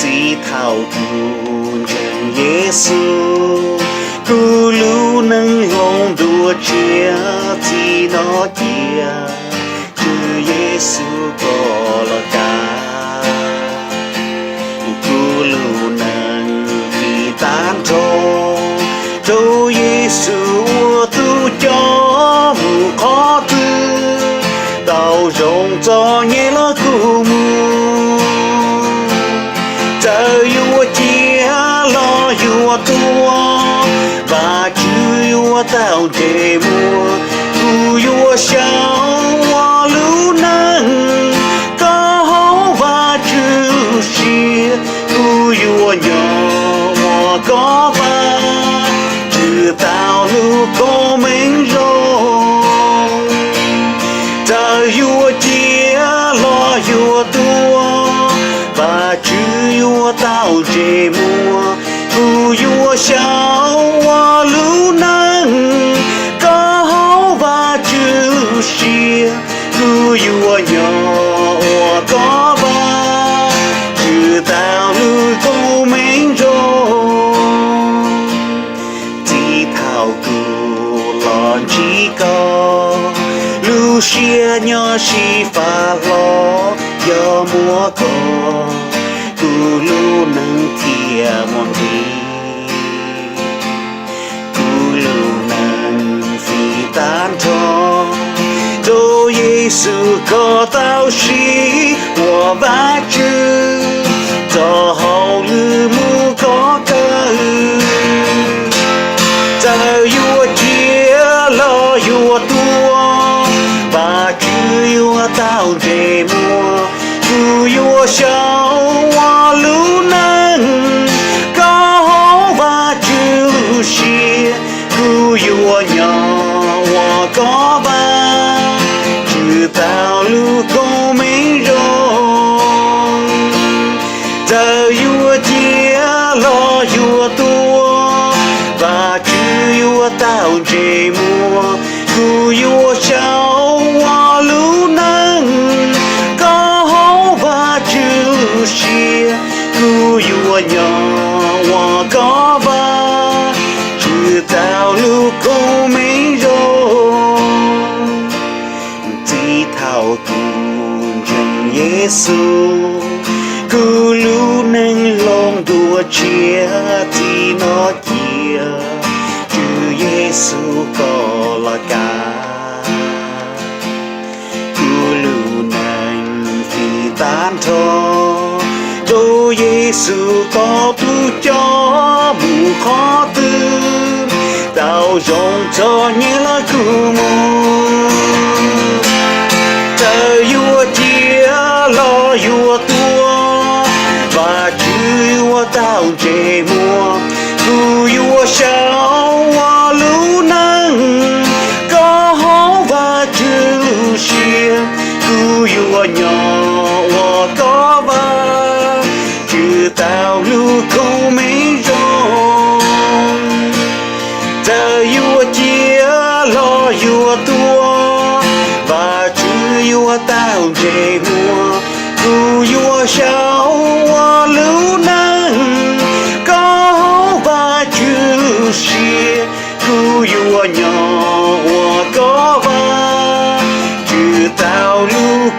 Txij thaum kuv ntseeg Yexus, kuv lub neej hloov dua tshiab, txij no cia Tswv Yexus koj los kav. Kuv lub neej fij tag nrho rau Yexus ua tus coj mus qhov twg, tau zoo txom nyem los kuv mus. Txawm yuav ciaj los yuav tuag, Vajtswv yuav tau ntsej muag. Kuv yuav xyaum ua lub neej koj hauv Vajtswv lub siab. Kuv yuav nyob ua koj vaj, tswv tau lub koob meej zoo. Txawm yuav ciaj los yuav tuag, Vajtswv yuav tau ntsej muag. Kuv yuav xyaum ua lub neej koj hauv Vajtswv lub siab. Kuv yuav nyob ua koj vaj, tswv tau lub koob meej zoo. Txij thaum kuv los ntsib koj, lub siab nyob sib fab hlo. Yog muaj koj, kuv lub neej thiaj muaj nqis. Kuv lub neej fij tag nrho rau Yexus koj tau siv ua Vajtswv, txoj hauj lwm mus koj kaw. Txawm yuav ciaj los yuav tuag, Vajtswv yuav tau ntsej muag. Kuv yuav xyaum ua lub neej koj hauv Vajtswv lub siab. Kuv yuav nyob ua koj vaj, tswv tau lub koob meej zoo. Txawm yuav ciaj los yuav tuag, Vajtswv yuav tau ntsej muag. Kuv yuav xyaum ua lub neej koj hauv Vajtswv lub siab. Kuv yuav nyob ua koj vaj, tswv tau lub koob meej zoo. Txij thaum kuv ntseeg Yexus, kuv lub neej hloov dua tshiab. Txij no cia Tswv Yexus koj los kav. Kuv lub neej fij tag nrho rau Yexus koj tus coj mus qhov twg, tau zoo txom nyem los kuv mus. Txawm yuav ciaj los yuav tuag, Vajtswv yuav tau ntsej muag. Kuv yuav xyaum ua lub neej koj hauv Vajtswv lub siab. Kuv yuav nyob ua koj vaj, tswv tau lub koob meej zoo. Txawm yuav ciaj los yuav tuag, Vajtswv yuav tau ntsej muag. Kuv yuav xyaum ua lub neej koj hauv Vajtswv lub siab. Kuv yuav nyob ua koj vaj, tswv tau lub